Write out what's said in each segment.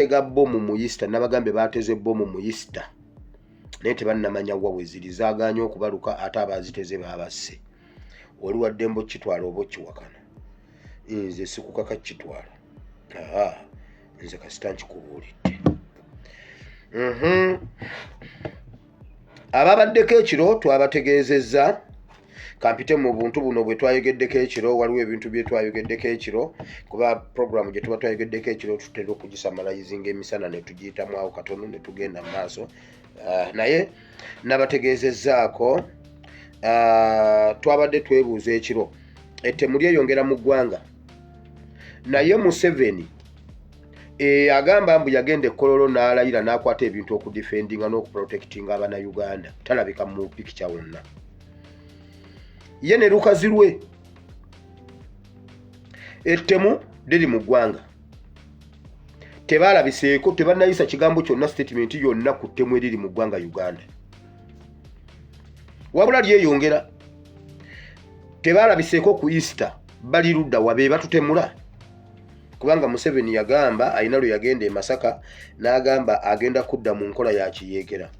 Batega bbomu mu Easter, nabagambye bateze bbomu mu Easter naye tebannamanya wa we ziri, zaagaanye okubaluka ate abaaziteze baabasse. Oli wa ddembe okukitwala oba okiwakana, nze sikukaka kukitwala, nze kasita nkikubuulidde. Ababaddeko ekiro twabategeezezza, kampite mu buntu buno bwe twayogeddeko ekiro. Waliwo ebintu bye twayogeddeko ekiro, kuba puroguramu gye tuba twayogeddeko ekiro tutera okugisamalayizinga emisana ne tugiyitamu awo katono ne tugenda mu maaso. Naye nabategeezezzaako, twabadde twebuuza ekiro, ettemu lyeyongera mu ggwanga, naye Museveni agamba mbu yagenda e Kololo n'alayira n'akwata ebintu okudifendinga n'okuprotectinga Abannayuganda, talabika mu pikica wonna, ye ne lukazi lwe. Ettemu liri mu ggwanga, tebalabiseeko, tebannayisa kigambo kyonna, statement yonna ku ttemu eriri mu ggwanga Uganda, wabula lyeyongera. Tebalabiseeko ku Easter, bali ludda wa? Be batutemula? Kubanga Museveni yagamba alina lwe yagenda e Masaka n'agamba agenda kudda mu nkola ya kiyeekera.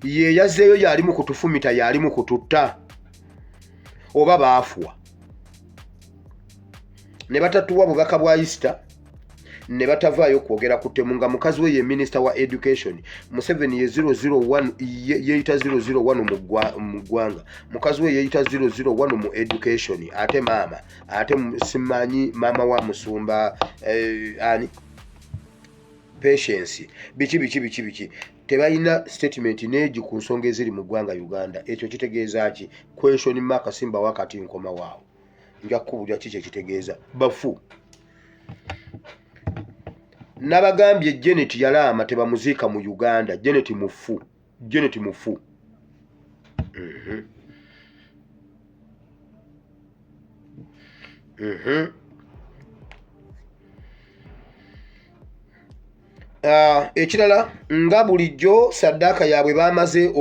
Ye yazzeeyo, yali mu kutufumita, yali mu kututta, oba baafuwa ne batatuwa bubaka bwa Easter ne batavaayo kwogera ku ttemu, nga mukazi we ye minisita wa education. Museveni ye 001, yeeyita 001 mu ggwanga, mukazi we yeeyita 001 mu education, ate maama, ate simanyi maama wa musumba ani Patience, biki biki biki biki. Tebalina statement neegi ku nsonga eziri mu ggwanga Uganda. Ekyo kitegeeza ki? Question mark. Simba wakati nkoma waawo, nja kukubulira ki kyekitegeeza. Bafu. Nabagambye Janet yalaama, tebamuziika mu Uganda. Janet mufu, Janet mufu. Ekirala, nga bulijjo saddaaka yaabwe bamaze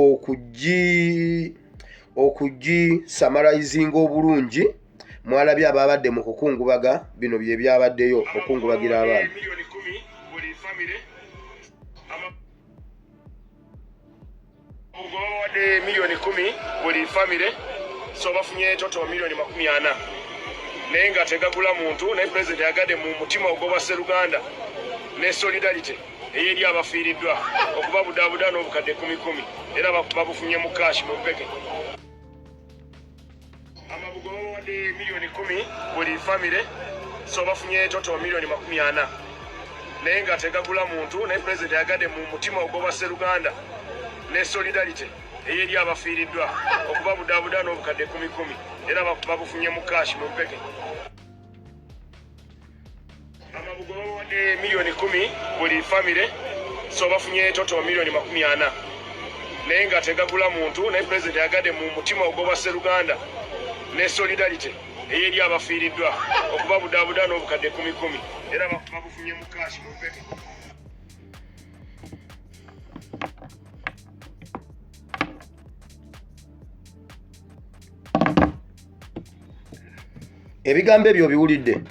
okugi summarizinga obulungi. Mwalabye ababadde mu kukungubaga, bino bye byabaddeyo okukungubagira abaana. Miliyoni 10 buli famire. Ubwo babawadde miliyoni 10 buli famire, so bafunye total miliyoni 40, naye nga tegagula muntu. Naye pulezidenti ayagadde mu mutima ogw'obwa sseruganda ne solidarity ey'eri abafiiriddwa okubabudaabuda n'obukadde kumi kumi, era babufunye mu cash, mu mpeke. Amabugo babawadde miliyoni 10 buli famire, so bafunye total miliyoni 40, naye nga tegagula muntu. Naye pulezidenti ayagadde mu mutima ogw'obwa sseruganda ne solidarity ey'eri abafiiriddwa okubabudaabuda n'obukadde kumi kumi, era babufunye mu cash, mu mpeke. Amabugo babawadde miliyoni 10 buli famire, so bafunye total miliyoni 40, naye nga tegagula muntu. Naye pulezidenti ayagadde mu mutima ogw'obwa sseruganda ne solidarity ey'eri abafiiriddwa okubabudaabuda n'obukadde kumi kumi, era babufunye mu cash, mu mpeke. Ebigambo ebyo obiwulidde?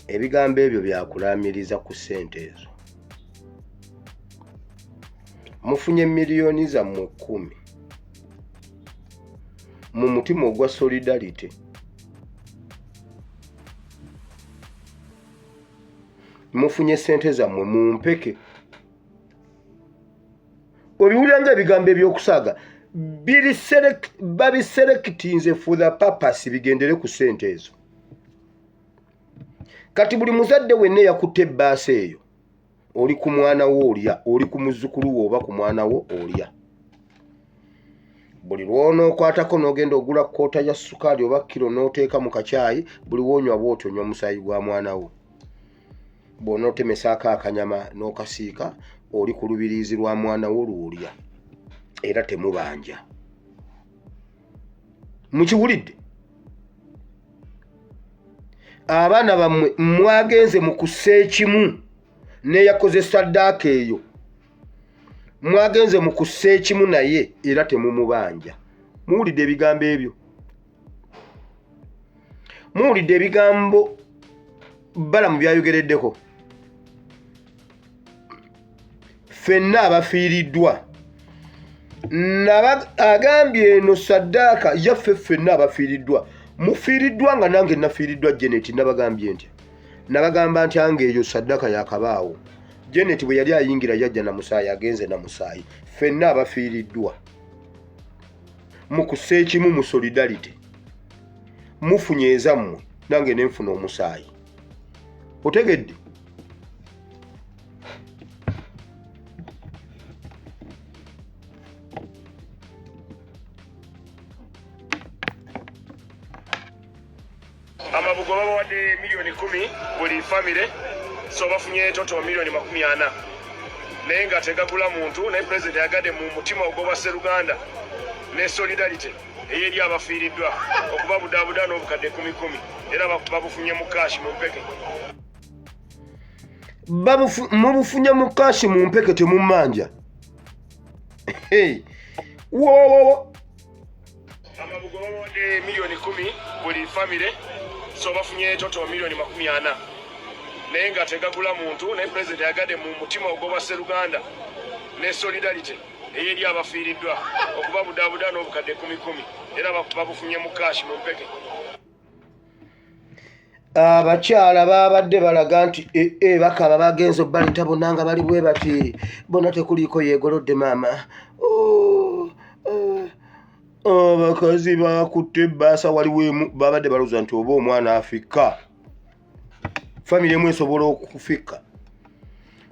Ebigambo ebyo byakulaamiriza ku ssente ezo. Mufunye miliyoni zammwe 10 mu mutima ogwa solidarity, mufunye ssente zammwe mu mpeke. Obiwulira nga ebigambo ebyokusaaga biri babiselectinze for the purpose bigendere ku ssente ezo. Kati buli muzadde wenna eyakutte ebbaasa eyo, oli ku mwana wo olya, oli ku muzzukulu wo oba ku mwana wo olya. Buli lw'onookwatako n'ogenda ogula quarter ya sukaali oba kiro n'oteeka mu kacyayi, buli woonywa bw'otyo onywa musaayi gwa mwana wo. Bw'onootemesaako akanyama n'okasiika, oli ku lubiriizi lwa mwana wo lw'olya, era temubanja. Mukiwulidde? Abaana bammwe mwagenze mu kussa ekimu n'eyakoze saddaaka eyo, mwagenze mu kussa ekimu naye era temumubanja. Muwulidde ebigambo ebyo? Muwulidde ebigambo Balamu byayogereddeko ffenna abafiiriddwa agambye eno saddaaka yaffe ffenna abafiiriddwa mufiiriddwa nga nange nafiiriddwa Janet nabagambye ntya nabagamba ntya nga eyo saddaaka yakabaawo Janet bwe yali ayingira yajja na musaayi agenze na musaayi ffenna abafiiriddwa mu kussa ekimu mu solidarity mufunye ezammwe nange nenfuna omusaayi otegedde. Amabugo babawadde 10,000,000 buli famire, so bafunye toto 40,000,000 naye nga tegagula muntu. Naye pulezidenti ayagadde mu mutima ogw'obwa sseruganda ne solidarity ey'eri abafiiriddwa okubabudaabuda n'obukadde 10,000 era babufunye mu kaashi mu mpeke. Mubufunye mu kaashi mu mpeke temummanja. Wowowo amabugo babawadde 10,000,000 buli famire, so bafunye toto 40,000,000 naye nga tegagula muntu. Naye pulezidenti ayagadde mu mutima ogw'obwa sseruganda ne solidarity ey'eri abafiiriddwa okubabudaabuda n'obukadde 10,000 era babufunye mu kaashi mu mpeke. Abakyala babadde balaga nti bakaba bagenze obbaleeta bonna nga bali bwe bati bonna tekuliiko yeegolodde maama. Abakazi bakutte ebbaasa waliwo emu babadde balowooza nti oba omwana afikka famire emu esobola okufikka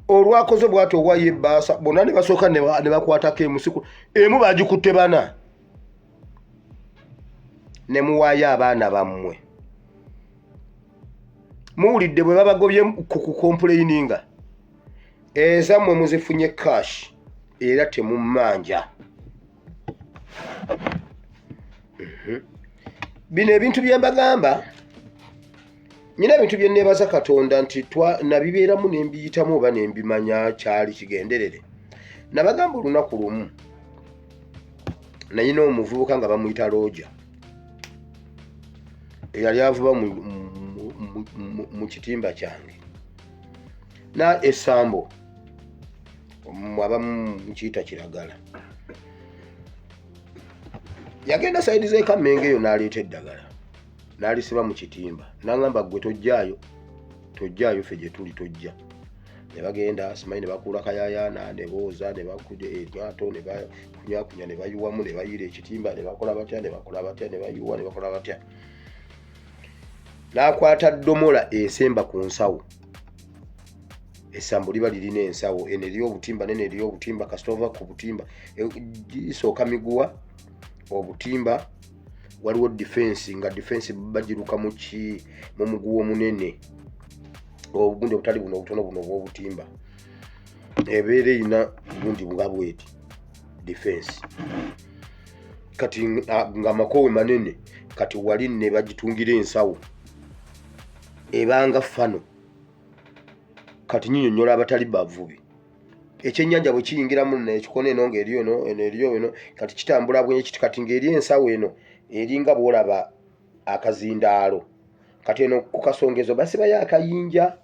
olwakoze bw'ati owayo ebbaasa bonna ne basooka ne bakwatako emu emu bagikutte bana ne muwaayo abaana bammwe. Muwulidde bwe babagobye ku kukompuleyininga ezammwe muzifunye cash era temummanja. Bino ebintu bye mbagamba nyina ebintu bye neebaza Katonda nti nabibeeramu ne mbiyitamu oba ne mbimanya kyali kigenderere. Nabagamba olunaku lumu nayina omuvubuka nga bamuyita Roger eyali avuba mu kitimba kyange na essambo abamu mukiyita kiragala. Yagenda sayidi z'eKammenge eyo n'aleeta eddagala n'alisiba mu kitimba n'angamba ggwe tojjaayo tojjaayo ffe gye tuli tojja. Ne bagenda simanyi ne bakuula kayayaana ne booza ne bakuja eryato ne bakunyakunya ne bayiwamu ne bayiira ekitimba ne bakola batya ne bakola batya ne bayiwa ne bakola batya. N'akwata ddomola esemba ku nsawo. Essambo liba lirina ensawo eno eriyo obutimba nene eriyo obutimba kasita ova ku butimba gisooka miguwa obutimba waliwo defense nga defense bagiruka mu muguwa omunene obugundi obutali buno obutono buno obw'obutimba ebeera erina gundi nga bweti defense kati nga makoowe manene kati wali ne bagitungira ensawo ebanga fano kati nyinyonnyola abatali bavubi ekyennyanja bwe kiyingiramu nekikona eno ng'eri eno eno eriyo eno kati kitambula bwe kiti kati ng'eri ensawo eno eringa bw'olaba akazindaalo kati eno ku kasongezo basibayo akayinja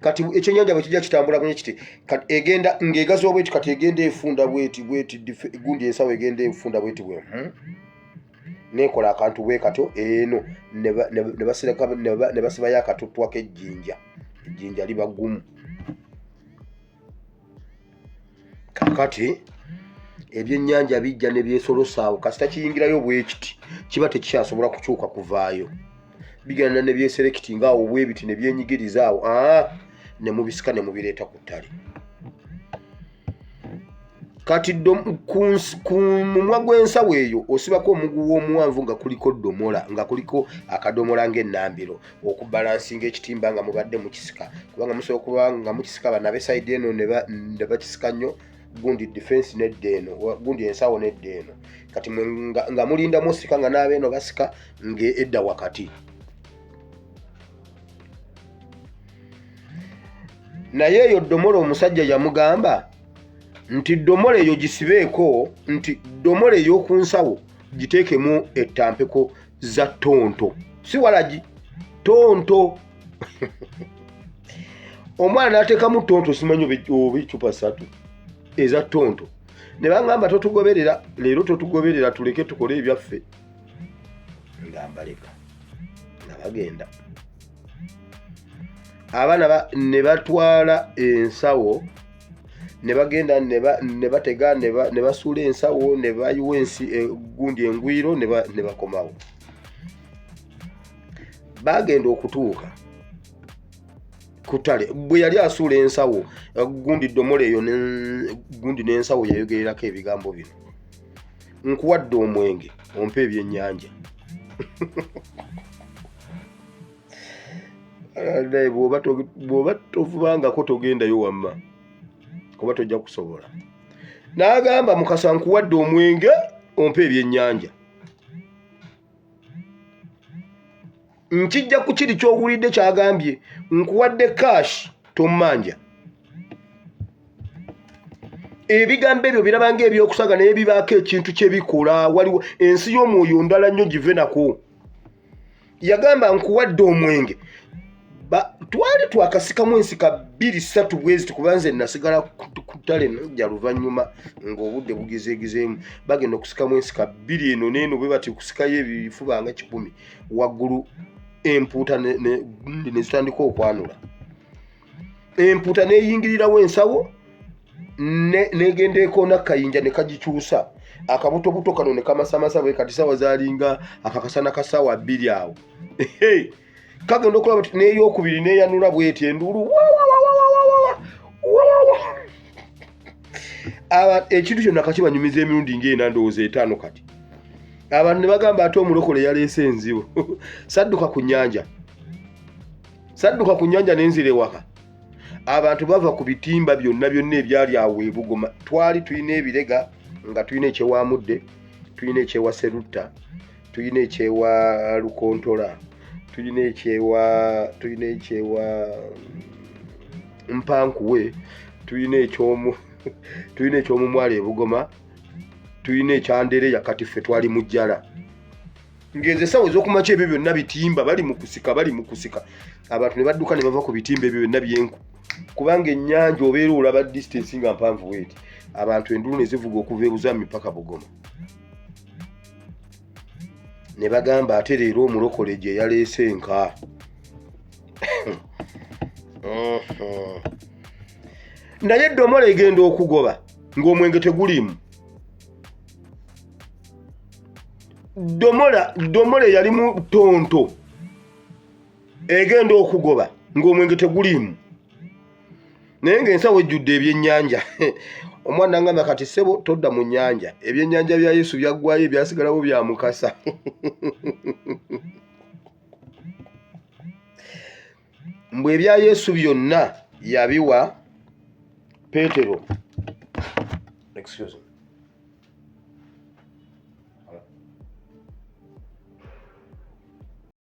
kati ekyennyanja bwe kijja kitambula bwe kiti kati egenda ng'egaziwa bweti kati egenda efunda bweti bweti gundi ensawo egenda efunda bweti bwe nekola akantu bwe katyo eno ne basibayo akatutwa k'ejjinja ejjinja liba gumu. Kakati ebyennyanja bijja ne byesolosaawo kasita kiyingirayo bwekiti kiba tekikyasobola kukyuka kuvaayo bigenda ne byeserekiti ngaawo bwebiti ne byenyigiriza awo ne mubisika ne mubireeta ku ttale. Kati ku mumwa gw'ensawo eyo osibako omuguwa omuwanvu nga kuliko ddomola nga kuliko akadomola ng'ennambiro okubalansinga ekitimba nga mubadde mukisika kubanga musobola okuba nga mukisika bano ab'esayidi eno ne bakisika nnyo gundi defense nedda eno gundi ensawo nedda eno kati nga mulinda musika nga n'abeeno basika ng'edda wakati. Naye eyo ddomola omusajja yamugamba nti ddomola eyo gisibeeko nti ddomola ey'oku nsawo giteekemu ettampeko za ttonto si walagi tonto. Omwana n'ateekamu tonto, simanyi oba eccupa 3 eza tonto. Ne baŋŋamba totugoberera leero, totugoberera, tuleke tukole ebyaffe. Nga mbaleka nga bagenda. Abaana ne batwala ensawo ne bagenda ne batega ne basuula ensawo ne bayiwa ensi gundi engwiro ne bakomawo. Bagenda okutuuka ku ttale, bwe yali asuula ensawo gundi ddomola eyo gundi n'ensawo yayogererako ebigambo bino: nkuwadde omwenge ompe ebyennyanja. Naye bw'oba tovubangako togendayo wamma, kuba tojja kusobola. N'agamba Mukasa nkuwadde omwenge ompe ebyennyanja. Nkijja ku kiri ky'owulidde ky'agambye, nkuwadde cash tommanja. Ebigambo ebyo biraba ng'ebyokusaga naye bibaako ekintu kye bikola. Waliwo ensi y'omwoyo ndala nnyo give nako. Yagamba nkuwadde omwenge. Twali twakasikamu ensika 2 3 bwezi, kuba nze nasigala ku ttale najja luvannyuma ng'obudde bugezeegezeemu. Bagenda okusikamu ensika 2 eno n'eno bwe bati kusikayo ebifuba nga 10 waggulu, empuuta ne zitandika okwanula. Empuuta n'eyingirirawo ensawo n'egenda ekoona kayinja ne kagikyusa. Akabutobuto kano ne kamasamasa bwe kati, sawa zaalinga akakasana ka ssaawa 2 awo. Kagenda okulaba nti n'eyokubiri n'eyanula bw'eti enduulu. Ekintu kyonna kakibanyumiza emirundi ng'ena ndowooza 5 kati. Abantu ne bagamba ate omulokole yaleese enzibu. Sadduka ku nnyanja. Sadduka ku nnyanja n'enzira ewaka. Abantu bava ku bitimba byonna byonna ebyali awo e Bugoma. Twali tulina ebirega nga tulina ekyewamudde, tulina ekyewa Serutta, tulina ekyewa Lukontola, tulina ekyewa Mpankuwe, tulina eky'omumwalo e Bugoma, tulina ekyandereya. Kati ffe twali mu jjala. Ng'ezo essaawa ez'okumakya ebyo byonna bitimba, bali mu kusika, bali mu kusika. Abantu ne badduka ne bava ku bitimba ebyo byonna byenku, kubanga ennyanja obeera olaba distance nga mpanvu bw'eti. Abantu enduulu ne zivuga okuva e Buzambi paka Bugoma. Ne bagamba ate leero omulokole gye yaleese enka. Naye eddomola egenda okugoba ng'omwenge teguliimu. Domola eyalimu tonto egenda okugoba ng'omwenge teguliimu, naye ng'ensawo ejjudde ebyennyanja. Omwana ngamba kati ssebo todda mu nnyanja, ebyennyanja bya Yesu byaggwayo, ebyasigalawo bya Mukasa. Mbu ebya Yesu byonna yabiwa Peetero. Excuse me.